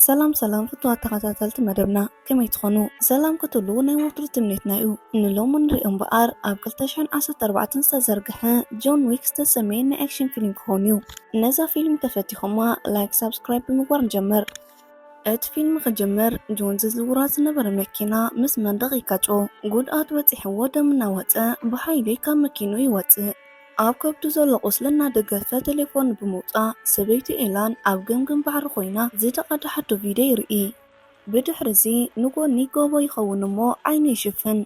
ሰላም ሰላም ፍቱዋት ተኸታተልቲ መደብና፣ ከመይ ትኾኑ? ሰላም ክትህልዉ ናይ ወትሩ ትምኒትና እዩ። ንሎሚ ንሪኦ እምበኣር፣ ኣብ ክልተ ሽሕን ዓሰርተ ኣርባዕተን ዝተዘርግሐ ጆን ዊክ ዝተሰመየ ናይ ኣክሽን ፊልም ክኸውን እዩ። ነዛ ፊልም ተፈቲኹማ፣ ላይክ፣ ሳብስክራይብ ብምግባር ንጀምር። እቲ ፊልም ክጅምር፣ ጆን ዝዝውራ ዝነበረ መኪና ምስ መንደቕ ይጋጮ። ጉድኣት በጺሕዎ ደም እናወጸ ብሓይሊ ካብ መኪንኡ ይወጽእ። ኣብ ከብዱ ዘሎ ቁስሊ እናደገፈ ቴሌፎን ብምውጻእ፣ ሰበይቱ ኤላን ኣብ ገምገም ባሕሪ ኮይና ዝተቐድሐቶ ቪድዮ ይርኢ። ብድሕሪ እዚ ንጎኒ ጎቦ ይኸውን እሞ ዓይኑ ይሽፍን።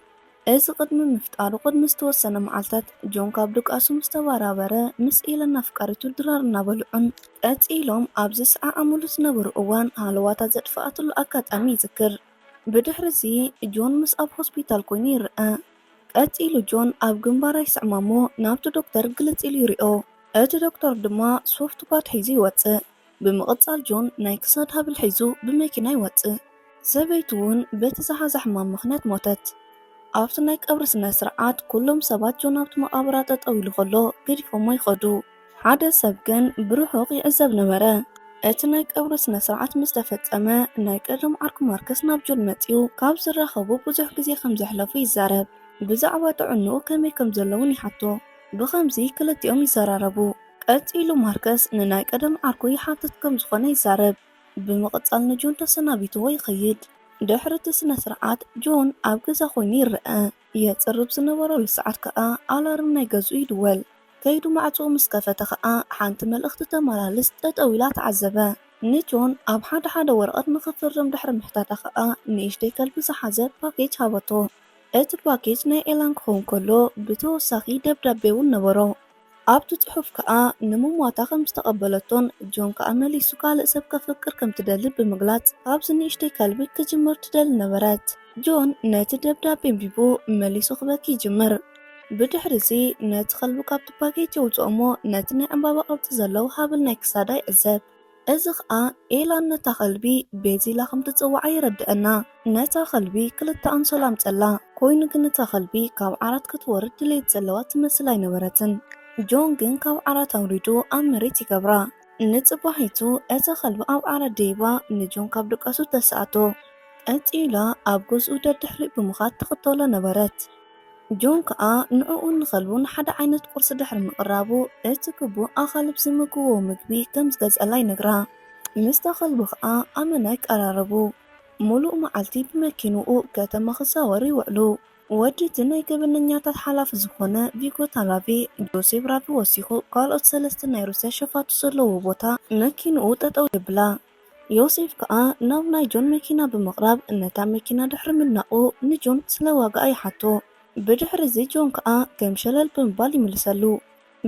እዚ ቅድሚ ምፍጣሩ ቅድሚ ዝተወሰነ መዓልታት ጆን ካብ ድቃሱ ምስ ተባራበረ ምስ ኤለን ኣፍቃሪቱ ድራር እናበልዑን ቀጺሎም ኣብ ዝሰዓዓምሉ ዝነበሩ እዋን ሃለዋታ ዘጥፍኣትሉ ኣጋጣሚ ይዝክር። ብድሕሪ እዚ ጆን ምስ ኣብ ሆስፒታል ኮይኑ ይረአ። ቀጺሉ ጆን ኣብ ግንባራ ይስዕማ እሞ ናብቲ ዶክተር ግልጽ ኢሉ ይሪኦ። እቲ ዶክተር ድማ ሶፍት ፓድ ሒዙ ይወጽእ። ብምቕጻል ጆን ናይ ክሳድ ሃብል ሒዙ ብመኪና ይወጽእ። ሰበይቱ እውን በቲ ዝሓዛ ሕማም ምኽንያት ሞተት። ኣብቲ ናይ ቀብሪ ስነ ስርዓት ኩሎም ሰባት ጆን ኣብቲ መቓብራ ጠጠው ኢሉ ከሎ ገዲፎሞ ይኸዱ። ሓደ ሰብ ግን ብርሑቕ ይዕዘብ ነበረ። እቲ ናይ ቀብሪ ስነ ስርዓት ምስ ተፈጸመ ናይ ቀደም ዓርኩ ማርከስ ናብ ጆን መጺኡ ካብ ዝራኸቡ ብዙሕ ግዜ ከም ዘሕለፉ ይዛረብ። ብዛዕባ ጥዕንኡ ከመይ ከም ዘሎ እውን ይሓቶ። ብኸምዚ ክልቲኦም ይዘራረቡ። ቀጺሉ ማርከስ ንናይ ቀደም ዓርኩ ይሓትት ከም ዝኾነ ይዛረብ። ብምቕጻል ንጆን ተሰናቢትዎ ይኸይድ። ድሕሪ እቲ ስነ ስርዓት ጆን ኣብ ገዛ ኮይኑ ይረአ። የጽርብ ዝነበረሉ ሰዓት ከኣ ኣላርም ናይ ገዝኡ ይድወል። ከይዱ ማዕጾኡ ምስ ከፈተ ከኣ ሓንቲ መልእኽቲ ተመላልስ ጠጠው ኢላ ተዓዘበ። ንጆን ኣብ ሓደ ሓደ ወረቐት ንኽፍርም ድሕሪ ምሕታታ ከኣ ንእሽተይ ከልቢ ዝሓዘ ፓኬጅ ሃበቶ። እቲ ፓኬጅ ናይ ኤላን ክኸውን ከሎ ብተወሳኺ ደብዳቤ እውን ነበሮ። ኣብቲ ጽሑፍ ከኣ ንምሟታ ከም ዝተቐበለቶን ጆን ከኣ መሊሱ ካልእ ሰብ ከፍቅር ከም ትደሊ ብምግላጽ ካብዚ ንእሽተይ ከልቢ ክጅምር ትደሊ ነበረት። ጆን ነቲ ደብዳቤ ኣንቢቡ መሊሱ ክበኪ ይጅምር። ብድሕሪ እዚ ነቲ ከልቢ ካብቲ ፓኬጅ የውጽኦ እሞ ነቲ ናይ ዕምባባ ቅርጺ ዘለዎ ሃብል ናይ ክሳዳ ይዕዘብ። እዚ ኸኣ ኤላን ነታ ከልቢ ቤዚ ኢላ ከም ትጽውዓ የረድአና። ነታ ከልቢ ክልተ ኣንሶላ ኣምጸላ። ኮይኑ ግን እታ ከልቢ ካብ ዓራት ክትወርድ ድሌት ዘለዋ ትመስል ኣይነበረትን። ጆን ግን ካብ ዓራት ኣውሪዱ ኣብ መሬት ይገብራ። ንጽባሒቱ እታ ከልቢ ኣብ ዓራት ደይባ ንጆን ካብ ድቃሱ ተስኣቶ። ቀጺላ ኣብ ገዝኡ ደድሕሪኡ ብምኻድ ትኽተሎ ነበረት። ጆን ከኣ ንዕኡን ንኸልቡን ሓደ ዓይነት ቁርሲ ድሕሪ ምቕራቡ፣ እቲ ግቡእ ኣኻልብ ዝምግብዎ ምግቢ ከም ዝገዝኣላ ይነግራ። ምስታ ከልቡ ከኣ ኣመና ይቀራረቡ። ሙሉእ መዓልቲ ብመኪንኡ ከተማ ክዛወሩ ይውዕሉ። ወዲ እቲ ናይ ገበነኛታት ሓላፊ ዝኾነ ቪጎ ታላቪ፣ ጆሴፍ ራቪ ወሲኹ ካልኦት ሰለስተ ናይ ሩስያ ሸፋቱ ዘለዎ ቦታ መኪንኡ ጠጠው የብላ። ዮሴፍ ከኣ ናብ ናይ ጆን መኪና ብምቕራብ ነታ መኪና ድሕሪ ምድናቑ ንጆን ስለ ዋጋኣ ይሓቶ። ብድሕሪ እዚ ጆን ከኣ ከም ሸለል ብምባል ይምልሰሉ።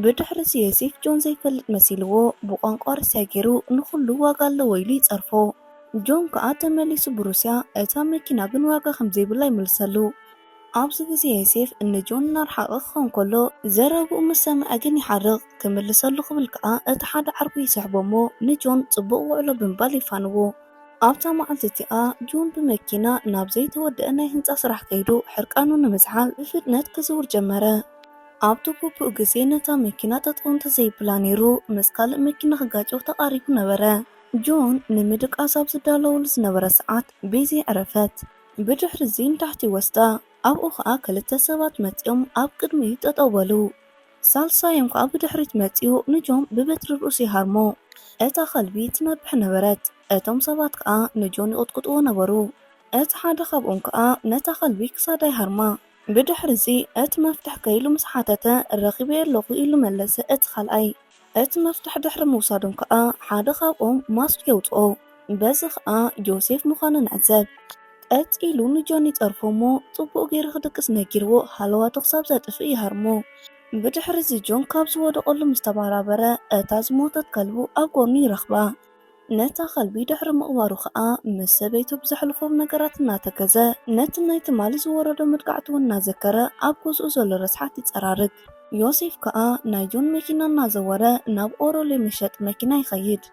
ብድሕሪ እዚ ዮሴፍ ጆን ዘይፈልጥ መሲልዎ ብቋንቋ ሩስያ ገይሩ ንኹሉ ዋጋ ኣለዎ ኢሉ ይጸርፎ። ጆን ከኣ ተመሊሱ ብሩስያ እታ መኪና ግን ዋጋ ከም ዘይብላ ይምልሰሉ። ኣብዚ ግዜ ዮሴፍ ንጆን እናረሓቐ ክኸውን ከሎ ዘረብኡ ምስ ሰምዐ ግን ይሓርቕ። ክምልሰሉ ክብል ከኣ እቲ ሓደ ዓርኩ ይስሕቦ እሞ ንጆን ጽቡቕ ውዕሎ ብምባል የፋንዎ። ኣብታ መዓልቲ እቲኣ ጆን ብመኪና ናብ ዘይተወደአ ናይ ህንጻ ስራሕ ከይዱ ሕርቃኑ ንምዝሓል ብፍጥነት ክዝውር ጀመረ። ኣብቲ ግቡእ ግዜ ነታ መኪና ጠጠው እንተዘይብላ ነይሩ ምስ ካልእ መኪና ክጋጨው ተቓሪቡ ነበረ። ጆን ንምድቃስ ኣብ ዝዳለወሉ ዝነበረ ሰዓት ቤዚ ዕረፈት። ብድሕሪ እዚ ንታሕቲ ወስዳ። ኣብኡ ኸኣ ክልተ ሰባት መጺኦም ኣብ ቅድሚኡ ጠጠው በሉ። ሳልሳዮም ከኣ ብድሕሪት መጺኡ ንጆን ብበትሪ ርእሱ ይሃርሞ። እታ ከልቢ ትነብሕ ነበረት። እቶም ሰባት ከኣ ንጆን ይቕጥቅጥዎ ነበሩ። እቲ ሓደ ካብኦም ከኣ ነታ ከልቢ ክሳዳ ይሃርማ። ብድሕሪ እዚ እቲ መፍትሕ ከይሉ ምስ ሓተተ፣ ረኺበዮ ኣለኹ ኢሉ መለሰ እቲ ካልኣይ። እቲ መፍትሕ ድሕሪ ምውሳዶም ከኣ ሓደ ካብኦም ማስክ የውጽኦ። በዚ ከኣ ጆሴፍ ምዃኑ ንዕዘብ። ቀጺሉ ንጆን ይጸርፎ እሞ ጽቡቕ ገይሩ ክድቅስ ነጊርዎ ሃለዋቱ ክሳብ ዘጥፍእ ይሃርሞ። ብድሕሪ እዚ ጆን ካብ ዝወደቐሉ ምስ ተባራበረ እታ ዝሞተት ከልቡ ኣብ ጎኑ ይረኽባ። ነታ ከልቢ ድሕሪ ምቕባሩ ከኣ ምስ ሰበይቱ ብዘሕልፎም ነገራት እናተከዘ ነቲ ናይ ትማሊ ዝወረዶ መጥቃዕቲ እውን እናዘከረ ኣብ ገዝኡ ዘሎ ረስሓት ይጸራርግ። ዮሴፍ ከኣ ናይ ጆን መኪና እናዘወረ ናብ ኦሮሌ መሸጢ መኪና ይኸይድ።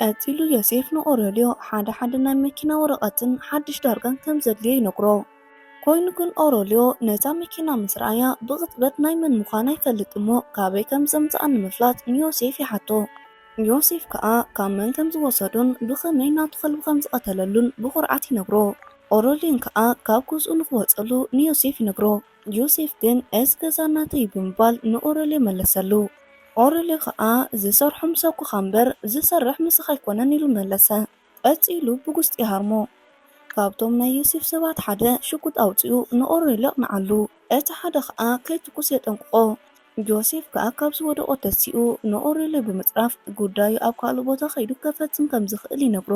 ቀጺሉ ዮሴፍ ንኦሮልዮ ሓደ ሓደ ናይ መኪና ወረቐትን ሓድሽ ዳርጋን ከም ዘድልዮ ይነግሮ። ኮይኑ ግን ኦሮልዮ ነታ መኪና ምስ ረኣያ ብቕጽበት ናይ መን ምዃና ይፈልጥ እሞ ካበይ ከም ዘምጽኣ ንምፍላጥ ንዮሴፍ ይሓቶ። ዮሴፍ ከኣ ካብ መን ከም ዝወሰዶን ብኸመይ ናቱ ከልቢ ከም ዝቐተለሉን ብኹርዓት ይነግሮ። ኦረልዮን ከኣ ካብ ገዝኡ ንኽወጸሉ ንዮሴፍ ይነግሮ። ዮሴፍ ግን፣ "እዚ ገዛ ናተይ" ብምባል ንኦረልዮ መለሰሉ። ኦረልዮ ከኣ፣ "ዝሰርሖ ምሳኩኻ እምበር ዝሰርሕ ምስኻ ኣይኮነን" ኢሉ መለሰ። ቀጺሉ ብጉስጢ ይሃርሞ። ካብቶም ናይ ዮሴፍ ሰባት ሓደ ሽጉጥ ኣውጺኡ ንኦረልዮ ኣቕንዓሉ። እቲ ሓደ ከኣ ከይትኩስ የጠንቅቖ። ዮሴፍ ከኣ ካብ ዝወደቖ ተሲኡ ንኦረልዮ ብምጽራፍ ጉዳዩ ኣብ ካልእ ቦታ ከይዱ ከፈጽም ከም ዝኽእል ይነግሮ።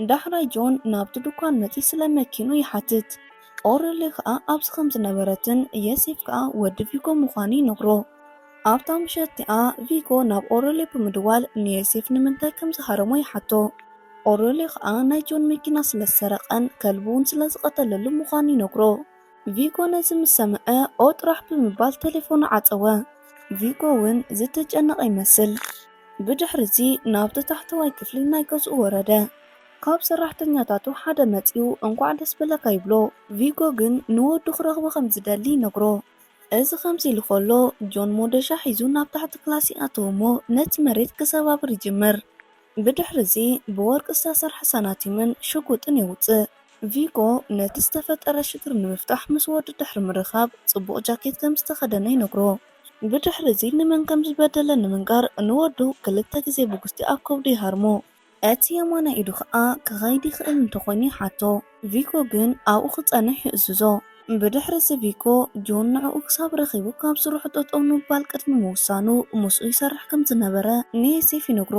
ዳሕራይ ጆን ናብቲ ድኳን መጺኡ ስለ መኪኑ ይሓትት። ኦረልዮ ከኣ ኣብዚ ከም ዝነበረትን ዮሴፍ ከኣ ወዲ ቪጎ ምዃኑ ይነግሮ። ኣብታ ምሸት እቲኣ ቪጎ ናብ ኦረልዮ ብምድዋል ንዮሴፍ ንምንታይ ከም ዝሃረሞ ይሓቶ። ኦረልዮ ከኣ ናይ ጆን መኪና ስለ ዝሰረቐን ከልቢ እውን ስለ ዝቐተለሉ ምዃኑ ይነግሮ። ቪጎ ነዚ ምስ ሰምዐ፣ "ኦ ጥራሕ" ብምባል ቴሌፎኑ ዓጸወ። ቪጎ እውን ዝተጨነቐ ይመስል። ብድሕሪዚ ናብቲ ታሕተዋይ ክፍሊ ናይ ገዝኡ ወረደ። ካብ ሰራሕተኛታቱ ሓደ መጺኡ "እንቋዕ ደስ በለካ" ይብሎ። ቪጎ ግን ንወዱ ክረኽቦ ከም ዝደሊ ይነግሮ። እዚ ከምዚ ኢሉ ከሎ፣ ጆን ሞደሻ ሒዙ ናብ ታሕቲ ክላስ ይኣትው እሞ ነቲ መሬት ክሰባብር ይጅምር። ብድሕሪዚ ብወርቂ ዝተሰርሐ ሳናቲምን ሽጉጥን የውጽእ። ቪጎ ነቲ ዝተፈጠረ ሽግር ንምፍታሕ ምስ ወዱ ድሕሪ ምርኻብ፣ ጽቡቕ ጃኬት ከም ዝተኸደነ ይነግሮ። ብድሕሪዚ ንመን ከም ዝበደለ ንምንጋር ንወዱ ክልተ ግዜ ብጉስጢ ኣብ ከብዱ ይሃርሞ። እቲ የማናይ ኢዱ ኸኣ ክኸይድ ይኽእል እንተኾይኑ ይሓቶ። ቪጎ ግን ኣብኡ ክጸንሕ ይእዝዞ። ብድሕሪዚ ቪጎ ጆን ንዕኡ ክሳብ ረኺቡ ካብ ስርሑ ጠጠው ንምባል ቅድሚ ምውሳኑ ምስኡ ይሰርሕ ከም ዝነበረ ንዮሴፍ ይነግሮ።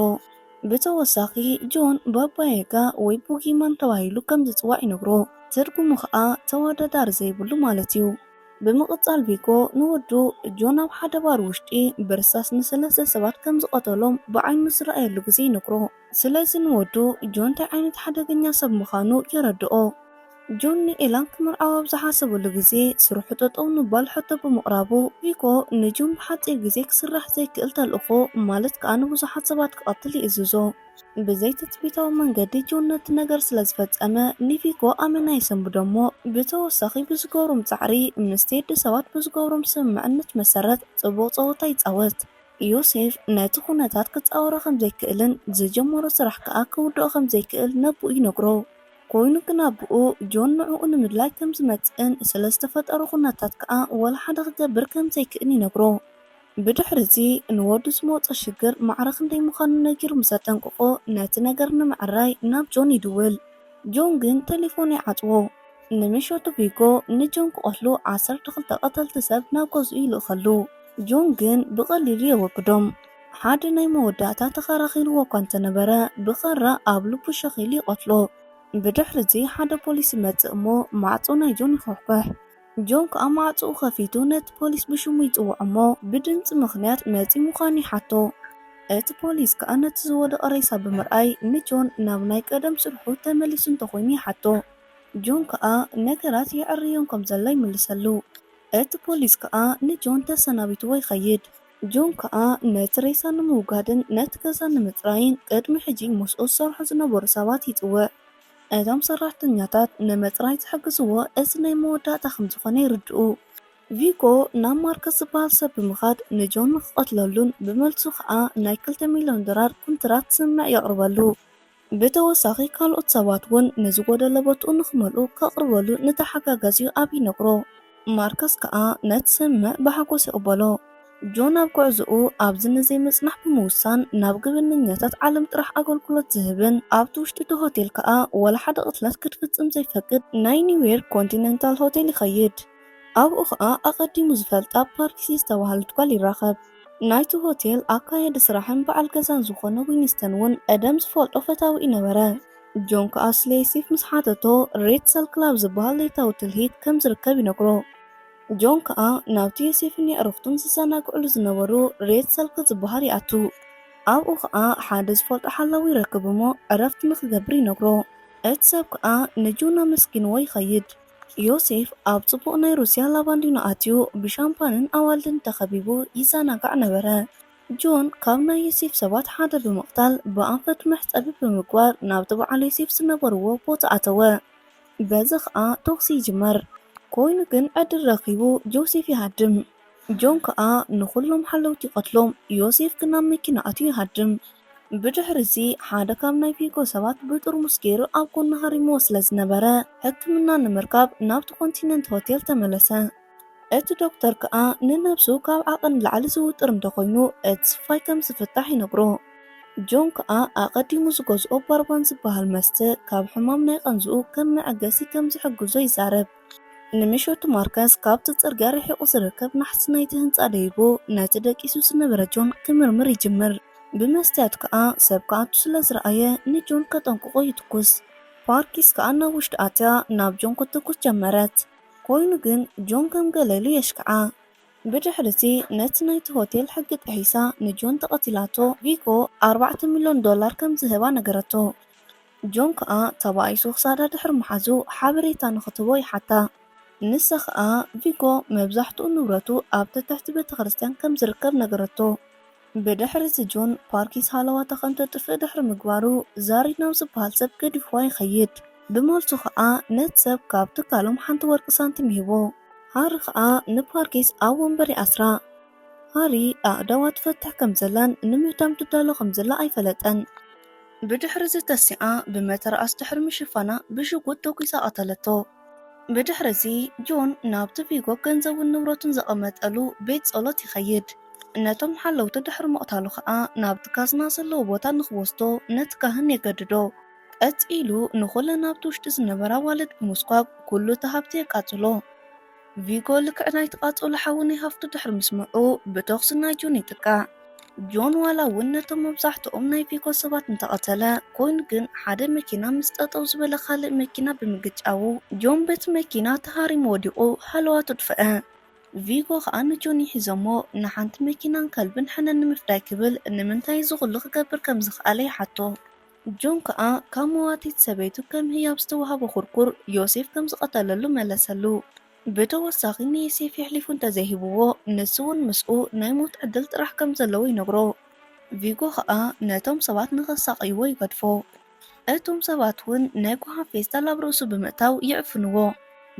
ብተወሳኺ ጆን ባባ ያጋ ወይ ቦጊማን ተባሂሉ ከም ዝጽዋዕ ይነግሮ። ትርጉሙ ኸኣ ተወዳዳሪ ዘይብሉ ማለት እዩ። ብምቕጻል ቪጎ ንወዱ ጆን ኣብ ሓደ ባር ውሽጢ ብርሳስ ንሰለስተ ሰባት ከም ዝቐተሎም ብዓይኑ ዝረኣየሉ ግዜ ይነግሮ። ስለዚ ንወዱ ጆን እንታይ ዓይነት ሓደገኛ ሰብ ምዃኑ የረድኦ። ጆን ንኤላን ክምርዓው ኣብ ዝሓሰበሉ ግዜ ስርሑ ጠጠው ንባል ሕቶ ብምቕራቡ ቪጎ ንጆን ብሓጺር ግዜ ክስራሕ ዘይክእል ተልእኾ ማለት ከኣ ንብዙሓት ሰባት ክቐትል ይእዝዞ። ብዘይትጽቢታዊ መንገዲ ጆን ነቲ ነገር ስለ ዝፈጸመ ንቪጎ ኣመና የሰንብዶ እሞ ብተወሳኺ ብዝገብሮም ጻዕሪ ምስ ቴዲ ሰባት ብዝገብሮም ስምምዕነት መሰረት ጽቡቕ ጸወታ ይጻወት። ዮሴፍ ነቲ ኩነታት ክጻወሮ ከም ዘይክእልን ዝጀመሮ ስራሕ ከኣ ክውድኦ ከም ዘይክእል ነብኡ ይነግሮ። ኮይኑ ግን ኣቦኡ ጆን ንዕኡ ንምድላይ ከም ዝመጽእን ስለ ዝተፈጠሩ ኩነታት ከኣ ወላ ሓደ ክገብር ከም ዘይክእል ይነግሮ። ብድሕሪዚ ንወዱ ዝመጾ ሽግር ማዕረ ክንደይ ምዃኑ ነጊሩ ምስ ኣጠንቀቖ ነቲ ነገር ንምዕራይ ናብ ጆን ይድውል። ጆን ግን ቴሌፎኑ ይዓጽዎ። ንምሸቱ ቪጎ ንጆን ክቐትሉ ዓሰርተ ክልተ ቀተልቲ ሰብ ናብ ገዝኡ ይልእኸሉ። ጆን ግን ብቐሊሉ የወግዶም። ሓደ ናይ መወዳእታ ተኸራኺርዎ እኳ እንተነበረ ብኻራ ኣብ ልቡ ሸኺሉ ይቐትሎ። ብድሕሪዚ ሓደ ፖሊስ ይመጽእ እሞ ማዕጾ ናይ ጆን ይኹሕኩሕ። ጆን ከኣ ማዕጾኡ ከፊቱ ነቲ ፖሊስ ብሽሙ ይጽውዖ እሞ ብድምጺ ምኽንያት መጺኡ ምዃኑ ይሓቶ። እቲ ፖሊስ ከኣ ነቲ ዝወደቐ ሬሳ ብምርኣይ ንጆን ናብ ናይ ቀደም ስርሑ ተመሊሱ እንተኾይኑ ይሓቶ። ጆን ከኣ ነገራት የዕርዮም ከም ዘሎ ይምልሰሉ። እቲ ፖሊስ ከኣ ንጆን ተሰናቢትዎ ይኸይድ። ጆን ከኣ ነቲ ሬሳ ንምውጋድን ነቲ ገዛ ንምጽራይን ቅድሚ ሕጂ ምስኡ ዝሰርሑ ዝነበሩ ሰባት ይጽውዕ። እቶም ሰራሕተኛታት ንምጽራይ ዝሕግዝዎ እዚ ናይ መወዳእታ ከም ዝኾነ ይርድኡ። ቪጎ ናብ ማርከስ ዝበሃል ሰብ ብምኻድ ንጆን ንክቐትለሉን ብመልሱ ከኣ ናይ ክልተ ሚልዮን ዶላር ኩንትራት ስምምዕ የቕርበሉ። ብተወሳኺ ካልኦት ሰባት እውን ንዝጎደለ ቦትኡ ንክመልኡ ከቕርበሉ ንተሓጋጋዚኡ ኣብ ይነግሮ። ማርከስ ከኣ ነቲ ስምምዕ ብሓጎስ ይቕበሎ። ጆን ኣብ ጉዕዞኡ ኣብዚ ንዘይምጽናሕ ብምውሳን ናብ ግብነኛታት ዓለም ጥራሕ ኣገልግሎት ዝህብን ኣብቲ ውሽጢ እቲ ሆቴል ከኣ ወላ ሓደ ቅትለት ክትፍጽም ዘይፈቅድ ናይ ኒውዮርክ ኮንቲነንታል ሆቴል ይኸይድ። ኣብኡ ከኣ ኣቐዲሙ ዝፈልጣ ፓርኪሲ ዝተባህለት ጓል ይራኸብ። ናይቲ ሆቴል ኣካያዲ ስራሕን በዓል ገዛን ዝኾነ ዊንስተን እውን ቀደም ዝፈልጦ ፈታዊኡ ነበረ። ጆን ከኣ ስለ ዮሴፍ ምስ ሓተቶ ሬድ ሰል ክላብ ዝበሃል ለይታዊ ትልሂት ከም ዝርከብ ይነግሮ። ጆን ከኣ ናብቲ ዮሴፍን የዕሩኽቱን ዝዘናግዕሉ ዝነበሩ ሬድ ሰልክ ዝበሃል ይኣቱ። ኣብኡ ከኣ ሓደ ዝፈልጦ ሓላዊ ይረክብ እሞ ዕረፍቲ ንኽገብር ይነግሮ። እቲ ሰብ ከኣ ንጆን ኣመስጊንዎ ይኸይድ። ዮሴፍ ኣብ ጽቡቕ ናይ ሩስያ ላባንዲኖ ኣትዩ ብሻምፓንን ኣዋልድን ተኸቢቡ ይዘናጋዕ ነበረ። ጆን ካብ ናይ ዮሴፍ ሰባት ሓደ ብምቕታል ብኣንፈቱ መሕጸቢ ብምግባር ናብቲ በዓል ዮሴፍ ዝነበርዎ ቦታ ኣተወ። በዚ ኸኣ ተኹሲ ይጅመር። ኮይኑ ግን ዕድል ረኺቡ ጆሴፍ ይሃድም። ጆን ከኣ ንኹሎም ሓለውቲ ይቐትሎም። ዮሴፍ ግን ኣብ መኪና ኣትዩ ይሃድም። ብድሕሪ እዚ ሓደ ካብ ናይ ቪጎ ሰባት ብጥርሙስ ገይሩ ኣብ ጎኑ ሃሪምዎ ስለ ዝነበረ፣ ሕክምና ንምርካብ ናብቲ ኮንቲነንት ሆቴል ተመለሰ። እቲ ዶክተር ከኣ ንነብሱ ካብ ዓቐን ንላዕሊ ዝውጥር እንተኾይኑ፣ እቲ ስፋይ ከም ዝፍታሕ ይነግሮ። ጆን ከኣ ኣቐዲሙ ዝገዝኦ ባርባን ዝበሃል መስተ ካብ ሕማም ናይ ቃንዝኡ ከም መዐገሲ ከም ዝሕግዞ ይዛረብ። ንምሸቱ ማርከስ ካብቲ ጽርግያ ርሒቑ ዝርከብ ናሕሲ ናይቲ ህንጻ ደይቡ፣ ነቲ ደቂሱ ዝነበረ ጆን ክምርምር ይጅምር። ብመስትያት ከኣ ሰብ ክኣቱ ስለ ዝረኣየ፣ ንጆን ከጠንቅቖ ይትኩስ። ፓርኪስ ከኣ ናብ ውሽጢ ኣትያ ናብ ጆን ክትትኩስ ጀመረት። ኮይኑ ግን ጆን ከም ገለ ኢሉ የሽክዓ። ብድሕሪ እዚ ነቲ ናይቲ ሆቴል ሕጊ ጥሒሳ ንጆን ተቐቲላቶ፣ ቪጎ ኣርባዕተ ሚልዮን ዶላር ከም ዝህባ ነገረቶ። ጆን ከኣ ተባኢሱ ክሳዳ ድሕሪ ምሓዙ ሓበሬታ ንኽትህቦ ይሓታ። ንሳ ከኣ ቪጎ መብዛሕትኡ ንብረቱ ኣብ ትሕቲ ቤተ ክርስቲያን ከም ዝርከብ ነገረቶ። ብድሕሪ እዚ ጆን ፓርኪስ ሃለዋታ ከም ተጥፍእ ድሕሪ ምግባሩ፣ ዛሪ ናብ ዝበሃል ሰብ ገዲፍዋ ይኸይድ። ብመልሱ ከኣ ነቲ ሰብ ካብ ትካሎም ሓንቲ ወርቂ ሳንቲም ይህቦ። ሃሪ ከኣ ንፓርኪስ ኣብ ወንበር ይኣስራ። ሃሪ ኣእዳዋ ትፈትሕ ከም ዘላን ንምህዳም ትዳሎ ከም ዘላ ኣይፈለጠን። ብድሕሪ እዚ ተሲኣ ብመተርኣስ ድሕሪ ምሽፋና ብሽጉጥ ተኲሳ ቀተለቶ። ብድሕሪ እዚ ጆን ናብቲ ቪጎ ገንዘቡን ንብረቱን ዘቐመጠሉ ቤት ጸሎት ይኸይድ። ነቶም ሓለውቲ ድሕሪ ምቕታሉ ከኣ ናብቲ ካዝና ዘለዎ ቦታ ንኽወስዶ ነቲ ካህን የገድዶ። ቀጺሉ ንኹለን ኣብቲ ውሽጢ ዝነበራ ኣዋልድ ብምስኳብ ኩሉ እቲ ሃብቲ የቃጽሎ። ቪጎ ልክዕ ናይቲ ቃጸሎ ሓዊ ናይ ሃፍቱ ድሕሪ ምስምዑ ብተኹሲ ናይ ጆን ይጥቃዕ። ጆን ዋላ እውን ነቶም መብዛሕትኦም ናይ ቪጎ ሰባት እንተቐተለ፣ ኮይኑ ግን ሓደ መኪና ምስ ጠጠው ዝበለ ካልእ መኪና ብምግጫዉ ጆን በቲ መኪና ተሃሪሙ ወዲቑ ሃለዋቱ ድፍአ። ቪጎ ከኣ ንጆን ይሒዞሞ ንሓንቲ መኪናን ከልብን ሕነ ንምፍዳይ ክብል ንምንታይ እዚ ኩሉ ክገብር ከም ዝኸኣለ ይሓቶ። ጆን ከኣ ካብ መዋቲት ሰበይቱ ከም ህያብ ዝተዋህቦ ኩርኩር ዮሴፍ ከም ዝቐተለሉ መለሰሉ። ብተወሳኺ ንዮሴፍ የሕሊፉ እንተዘይሂብዎ ንሱ እውን ምስኡ ናይ ሞት ዕድል ጥራሕ ከም ዘለዎ ይነግሮ። ቪጎ ከኣ ነቶም ሰባት ንኸሳቕይዎ ይገድፎ። እቶም ሰባት እውን ናይ ጓሓፍ ፌስታል ኣብ ርእሱ ብምእታው ይዕፍንዎ።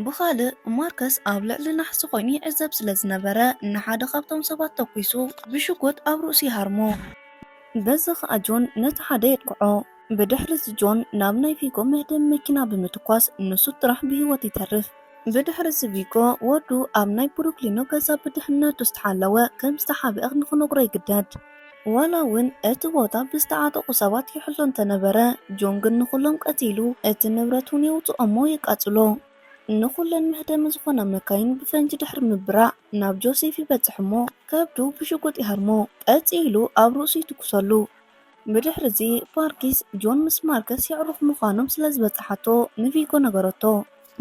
ብኻልእ ማርከስ ኣብ ልዕሊ ናሕሲ ኮይኑ ይዕዘብ ስለ ዝነበረ ንሓደ ካብቶም ሰባት ተኲሱ ብሽጉጥ ኣብ ርእሱ ይሃርሞ። በዚ ከኣ ጆን ነቲ ሓደ የጥቅዖ። ብድሕሪ እዚ ጆን ናብ ናይ ቪጎ መህደሚ መኪና ብምትኳስ ንሱ ጥራሕ ብህይወት ይተርፍ። ብድሕሪ እዚ ቪጎ ወዱ ኣብ ናይ ብሩክሊኖ ገዛ ብድሕነቱ ዝተሓለወ ከም ዝተሓብአ ንኽነግሮ ይግደድ። ዋላ እውን እቲ ቦታ ብዝተዓጠቑ ሰባት ይሕሎ እንተነበረ፣ ጆን ግን ንኹሎም ቀቲሉ እቲ ንብረት እውን የውፅኦ እሞ የቃፅሎ። ንኹለን መህደሚ ዝኾና መካይን ብፈንጂ ድሕሪ ምብራዕ ናብ ጆሴፍ ይበፅሕ እሞ ከብዱ ብሽጉጥ ይሃርሞ። ቀፂሉ ኣብ ርእሱ ይትኩሰሉ። ብድሕሪ እዚ ፓርኪስ ጆን ምስ ማርከስ የዕሩኽ ምዃኖም ስለ ዝበፅሓቶ ንቪጎ ነገረቶ።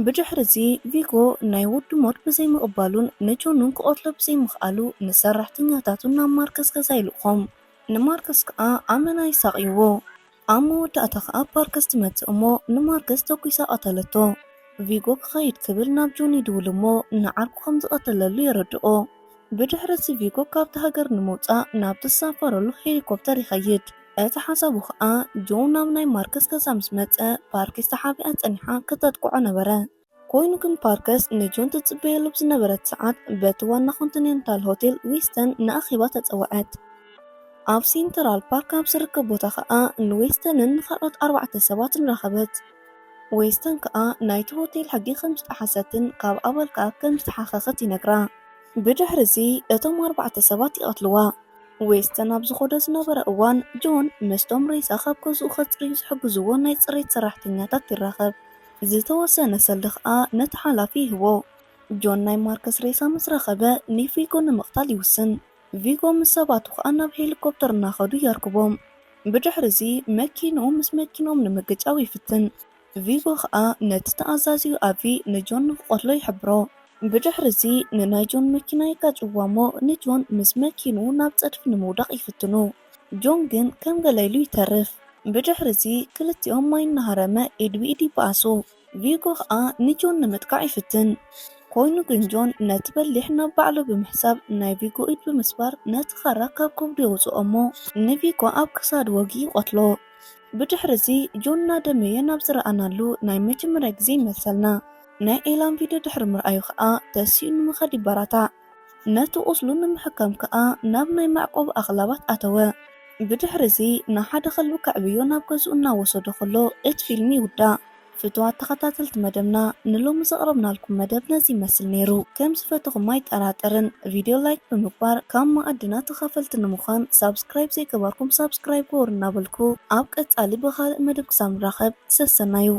ብድሕሪ እዚ ቪጎ ናይ ወዱ ሞት ብዘይምቕባሉን ንጆን እውን ክቐትሎ ብዘይምኽኣሉ ንሰራሕተኛታቱ ናብ ማርከስ ገዛ ይልእኾም። ንማርከስ ከኣ ኣመና ይሳቕይዎ። ኣብ መወዳእታ ከኣ ፓርከስ ትመጽእ እሞ ንማርከስ ተኲሳ ቀተለቶ። ቪጎ ክኸይድ ክብል ናብ ጆን ይድውል እሞ ንዓርኩ ከም ዝቐተለሉ የረድኦ። ብድሕሪ እዚ ቪጎ ካብቲ ሃገር ንምውጻእ ናብ ትሳፈረሉ ሄሊኮፕተር ይኸይድ። እቲ ሓሳቡ ከኣ ጆን ናብ ናይ ማርከስ ገዛ ምስ መጸ ፓርኪስ ተሓቢኣ ጸኒሓ ክተጥቅዖ ነበረ። ኮይኑ ግን ፓርከስ ንጆን ትጽበየሉ ብዝነበረት ሰዓት በቲ ዋና ኮንቲኔንታል ሆቴል ዌስተን ንኣኼባ ተጸውዐት። ኣብ ሴንትራል ፓርክ ኣብ ዝርከብ ቦታ ከኣ ንዌስተንን ንኻልኦት ኣርባዕተ ሰባትን ረኸበት። ዌስተን ከኣ ናይቲ ሆቴል ሕጊ ከም ዝጠሓሰትን ካብ ኣባል ከኣ ከም ዝተሓኸኸት ይነግራ። ብድሕሪ እዚ እቶም ኣርባዕተ ሰባት ይቐትልዋ። ዌስተን ኣብ ዝኸዶ ዝነበረ እዋን ጆን ምስቶም ሬሳ ካብ ገዝኡ ከጽርዩ ዝሕግዝዎ ናይ ጽሬት ሰራሕተኛታት ይራኸብ። ዝተወሰነ ሰልዲ ከኣ ነቲ ሓላፊ ይህቦ። ጆን ናይ ማርከስ ሬሳ ምስ ረኸበ ንቪጎ ንምቕታል ይውስን። ቪጎ ምስ ሰባቱ ከኣ ናብ ሄሊኮፕተር እናኸዱ የርክቦም። ብድሕሪ እዚ መኪንኡ ምስ መኪንኦም ንምግጫው ይፍትን። ቪጎ ከኣ ነቲ ተኣዛዚኡ ኣቪ ንጆን ንክቐትሎ ይሕብሮ። ብድሕሪ እዚ ንናይ ጆን መኪና ይጋጭዋ እሞ ንጆን ምስ መኪንኡ ናብ ጸድፊ ንምውዳቕ ይፍትኑ። ጆን ግን ከም ገለ ኢሉ ይተርፍ። ብድሕሪ እዚ ክልቲኦም ማይ እናሃረመ ኢድ ብኢድ ይበኣሱ። ቪጎ ከኣ ንጆን ንምጥቃዕ ይፍትን። ኮይኑ ግን ጆን ነቲ በሊሕ ናብ ባዕሉ ብምሕሳብ ናይ ቪጎ ኢድ ብምስባር ነቲ ኻራ ካብ ከብዱ የውጽኦ እሞ ንቪጎ ኣብ ክሳዱ ወጊኡ ይቐትሎ። ብድሕሪ እዚ ጆን እናደመየ ናብ ዝረኣናሉ ናይ መጀመርያ ግዜ ይመልሰልና። ናይ ኤላን ቪድዮ ድሕሪ ምርኣዩ ከኣ ተሲኡ ንምኻድ ይበራታዕ። ነቲ ቁስሉ ንምሕካም ከኣ ናብ ናይ መዕቆቢ ኣኽላባት ኣተወ። ብድሕሪ እዚ ንሓደ ከልቢ ከዕብዮ ናብ ገዝኡ እናወሰዶ ከሎ እቲ ፊልም ይውዳእ። ፍቱዋት ተኸታተልቲ መደብና፣ ንሎሚ ዘቕረብናልኩም መደብ ነዚ ይመስል ነይሩ። ከም ዝፈተኹም ኣይጠራጠርን። ቪድዮ ላይክ ብምግባር ካብ መኣድና ተኻፈልቲ ንምዃን ሳብስክራይብ ዘይገበርኩም ሳብስክራይብ ግበሩ እናበልኩ ኣብ ቀጻሊ ብኻልእ መደብ ክሳብ ንራኸብ ሰሰናዩ።